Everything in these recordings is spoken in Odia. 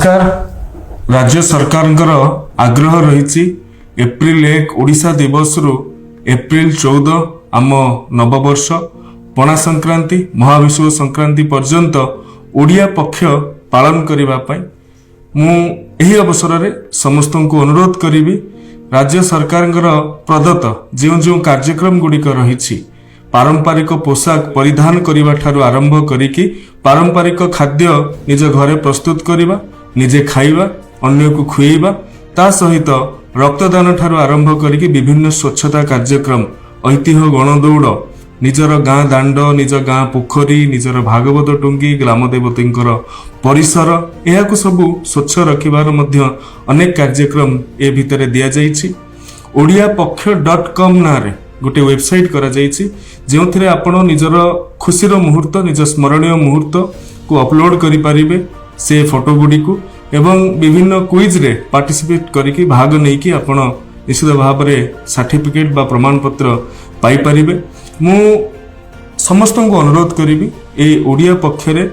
ନମସ୍କାର। ରାଜ୍ୟ ସରକାରଙ୍କର ଆଗ୍ରହ ରହିଛି ଏପ୍ରିଲ 1 ଓଡ଼ିଶା ଦିବସରୁ ଏପ୍ରିଲ 14 ଆମ ନବବର୍ଷ, ପଣା ସଂକ୍ରାନ୍ତି, ମହାବିଷୁବ ସଂକ୍ରାନ୍ତି ପର୍ଯ୍ୟନ୍ତ ଓଡ଼ିଆ ପକ୍ଷ ପାଳନ କରିବା ପାଇଁ। ମୁଁ ଏହି ଅବସରରେ ସମସ୍ତଙ୍କୁ ଅନୁରୋଧ କରିବି, ରାଜ୍ୟ ସରକାରଙ୍କର ପ୍ରଦତ୍ତ ଯେଉଁ ଯେଉଁ କାର୍ଯ୍ୟକ୍ରମ ଗୁଡ଼ିକ ରହିଛି, ପାରମ୍ପରିକ ପୋଷାକ ପରିଧାନ କରିବା ଠାରୁ ଆରମ୍ଭ କରିକି ପାରମ୍ପରିକ ଖାଦ୍ୟ ନିଜ ଘରେ ପ୍ରସ୍ତୁତ କରିବା, ନିଜେ ଖାଇବା, ଅନ୍ୟକୁ ଖୁଏଇବା, ତା ସହିତ ରକ୍ତଦାନ ଠାରୁ ଆରମ୍ଭ କରିକି ବିଭିନ୍ନ ସ୍ୱଚ୍ଛତା କାର୍ଯ୍ୟକ୍ରମ, ଐତିହ୍ୟ ଗଣଦୌଡ଼, ନିଜର ଗାଁ ଦାଣ୍ଡ, ନିଜ ଗାଁ ପୋଖରୀ, ନିଜର ଭାଗବତ ଟୁଙ୍ଗି, ଗ୍ରାମ ଦେବତୀଙ୍କର ପରିସର, ଏହାକୁ ସବୁ ସ୍ୱଚ୍ଛ ରଖିବାର ମଧ୍ୟ ଅନେକ କାର୍ଯ୍ୟକ୍ରମ ଏ ଭିତରେ ଦିଆଯାଇଛି। ଓଡ଼ିଆପକ୍ଷ.କମ୍ ନାଁରେ ଗୋଟେ ୱେବସାଇଟ୍ କରାଯାଇଛି, ଯେଉଁଥିରେ ଆପଣ ନିଜର ଖୁସିର ମୁହୂର୍ତ୍ତ, ନିଜ ସ୍ମରଣୀୟ ମୁହୂର୍ତ୍ତକୁ ଅପଲୋଡ୍ କରିପାରିବେ ସେ ଫଟୋ ଗୁଡ଼ିକୁ ଏବଂ ବିଭିନ୍ନ କୁଇଜରେ ପାର୍ଟିସିପେଟ୍ କରିକି, ଭାଗ ନେଇକି ଆପଣ ନିଶ୍ଚିତ ଭାବରେ ସାର୍ଟିଫିକେଟ୍ ବା ପ୍ରମାଣପତ୍ର ପାଇପାରିବେ। ମୁଁ ସମସ୍ତଙ୍କୁ ଅନୁରୋଧ କରିବି, ଏଇ ଓଡ଼ିଆ ପକ୍ଷରେ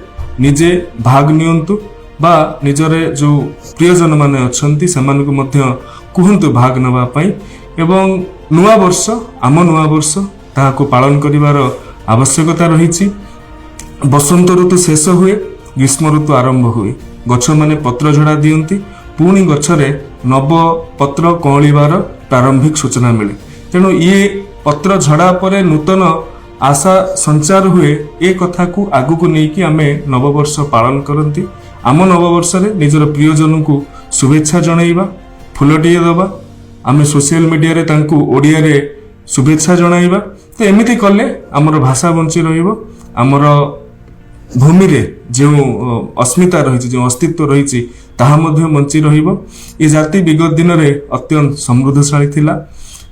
ନିଜେ ଭାଗ ନିଅନ୍ତୁ ବା ନିଜର ଯେଉଁ ପ୍ରିୟଜନମାନେ ଅଛନ୍ତି, ସେମାନଙ୍କୁ ମଧ୍ୟ କୁହନ୍ତୁ ଭାଗ ନେବା ପାଇଁ। ଏବଂ ନୂଆ ବର୍ଷ, ଆମ ନୂଆ ବର୍ଷ, ତାହାକୁ ପାଳନ କରିବାର ଆବଶ୍ୟକତା ରହିଛି। ବସନ୍ତ ଋତୁ ଶେଷ ହୁଏ, ଗ୍ରୀଷ୍ମ ଋତୁ ଆରମ୍ଭ ହୁଏ। ଗଛମାନେ ପତ୍ର ଝଡ଼ା ଦିଅନ୍ତି, ପୁଣି ଗଛରେ ନବ ପତ୍ର କଅଁଳିବାର ପ୍ରାରମ୍ଭିକ ସୂଚନା ମିଳେ। ତେଣୁ ଇଏ ପତ୍ର ଝଡ଼ା ପରେ ନୂତନ ଆଶା ସଞ୍ଚାର ହୁଏ। ଏ କଥାକୁ ଆଗକୁ ନେଇକି ଆମେ ନବବର୍ଷ ପାଳନ କରନ୍ତି। ଆମ ନବବର୍ଷରେ ନିଜର ପ୍ରିୟଜନଙ୍କୁ ଶୁଭେଚ୍ଛା ଜଣାଇବା, ଫୁଲଟିଏ ଦେବା, ଆମେ ସୋସିଆଲ ମିଡ଼ିଆରେ ତାଙ୍କୁ ଓଡ଼ିଆରେ ଶୁଭେଚ୍ଛା ଜଣାଇବା। ତ ଏମିତି କଲେ ଆମର ଭାଷା ବଞ୍ଚି ରହିବ। ଆମର ଭୂମିରେ ଯେଉଁ ଅସ୍ମିତା ରହିଛି, ଯେଉଁ ଅସ୍ତିତ୍ୱ ରହିଛି, ତାହା ମଧ୍ୟ ବଞ୍ଚି ରହିବ। ଏ ଜାତି ବିଗତ ଦିନରେ ଅତ୍ୟନ୍ତ ସମୃଦ୍ଧଶାଳୀ ଥିଲା,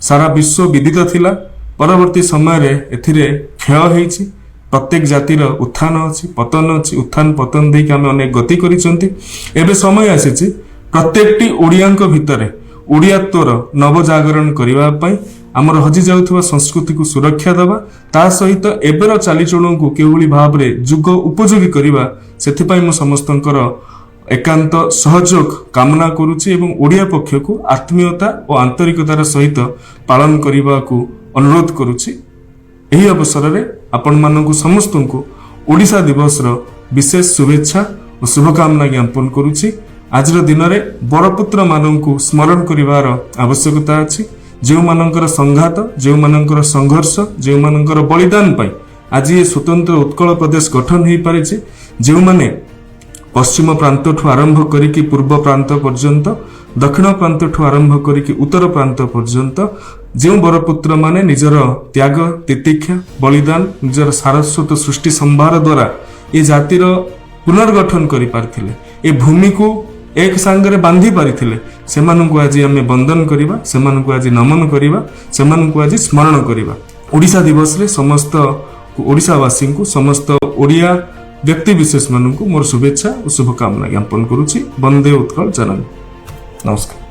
ସାରା ବିଶ୍ୱ ବିଦିତ ଥିଲା। ପରବର୍ତ୍ତୀ ସମୟରେ ଏଥିରେ କ୍ଷୟ ହେଇଛି। ପ୍ରତ୍ୟେକ ଜାତିର ଉତ୍ଥାନ ଅଛି, ପତନ ଅଛି। ଉତ୍ଥାନ ପତନ ଦେଇକି ଆମେ ଅନେକ ଗତି କରିଛନ୍ତି। ଏବେ ସମୟ ଆସିଛି ପ୍ରତ୍ୟେକଟି ଓଡ଼ିଆଙ୍କ ଭିତରେ ଓଡ଼ିଆତ୍ୱର ନବଜାଗରଣ କରିବା ପାଇଁ, ଆମର ହଜି ଯାଉଥିବା ସଂସ୍କୃତିକୁ ସୁରକ୍ଷା ଦେବା, ତା ସହିତ ଏବେର ଚାଲିଚଳଣକୁ କେଉଁଭଳି ଭାବରେ ଯୁଗ ଉପଯୋଗୀ କରିବା, ସେଥିପାଇଁ ମୁଁ ସମସ୍ତଙ୍କର ଏକାନ୍ତ ସହଯୋଗ କାମନା କରୁଛି ଏବଂ ଓଡ଼ିଆ ପକ୍ଷକୁ ଆତ୍ମୀୟତା ଓ ଆନ୍ତରିକତାର ସହିତ ପାଳନ କରିବାକୁ ଅନୁରୋଧ କରୁଛି। ଏହି ଅବସରରେ ଆପଣମାନଙ୍କୁ ସମସ୍ତଙ୍କୁ ଓଡ଼ିଶା ଦିବସର ବିଶେଷ ଶୁଭେଚ୍ଛା ଓ ଶୁଭକାମନା ଜ୍ଞାପନ କରୁଛି। ଆଜିର ଦିନରେ ବରପୁତ୍ରମାନଙ୍କୁ ସ୍ମରଣ କରିବାର ଆବଶ୍ୟକତା ଅଛି, ଯେଉଁମାନଙ୍କର ସଂଘାତ, ଯେଉଁମାନଙ୍କର ସଂଘର୍ଷ, ଯେଉଁମାନଙ୍କର ବଳିଦାନ ପାଇଁ ଆଜି ଏ ସ୍ୱତନ୍ତ୍ର ଉତ୍କଳ ପ୍ରଦେଶ ଗଠନ ହୋଇପାରିଛି, ଯେଉଁମାନେ ପଶ୍ଚିମ ପ୍ରାନ୍ତଠୁ ଆରମ୍ଭ କରିକି ପୂର୍ବ ପ୍ରାନ୍ତ ପର୍ଯ୍ୟନ୍ତ, ଦକ୍ଷିଣ ପ୍ରାନ୍ତଠୁ ଆରମ୍ଭ କରିକି ଉତ୍ତର ପ୍ରାନ୍ତ ପର୍ଯ୍ୟନ୍ତ, ଯେଉଁ ବରପୁତ୍ରମାନେ ନିଜର ତ୍ୟାଗ, ତିତିକ୍ଷା, ବଳିଦାନ, ନିଜର ସାରସ୍ୱତ ସୃଷ୍ଟି ସମ୍ଭାର ଦ୍ୱାରା ଏ ଜାତିର ପୁନର୍ଗଠନ କରିପାରିଥିଲେ, ଏ ଭୂମିକୁ ଏକ ସାଙ୍ଗରେ ବାନ୍ଧି ପାରିଥିଲେ, ସେମାନଙ୍କୁ ଆଜି ଆମେ ବନ୍ଦନ କରିବା, ସେମାନଙ୍କୁ ଆଜି ନମନ କରିବା, ସେମାନଙ୍କୁ ଆଜି ସ୍ମରଣ କରିବା। ଓଡ଼ିଶା ଦିବସରେ ସମସ୍ତ ଓଡ଼ିଶାବାସୀଙ୍କୁ, ସମସ୍ତ ଓଡ଼ିଆ ବ୍ୟକ୍ତି ବିଶେଷମାନଙ୍କୁ ମୋର ଶୁଭେଚ୍ଛା ଓ ଶୁଭକାମନା ଜ୍ଞାପନ କରୁଛି। ବନ୍ଦେ ଉତ୍କଳ ଜନନୀ। ନମସ୍କାର।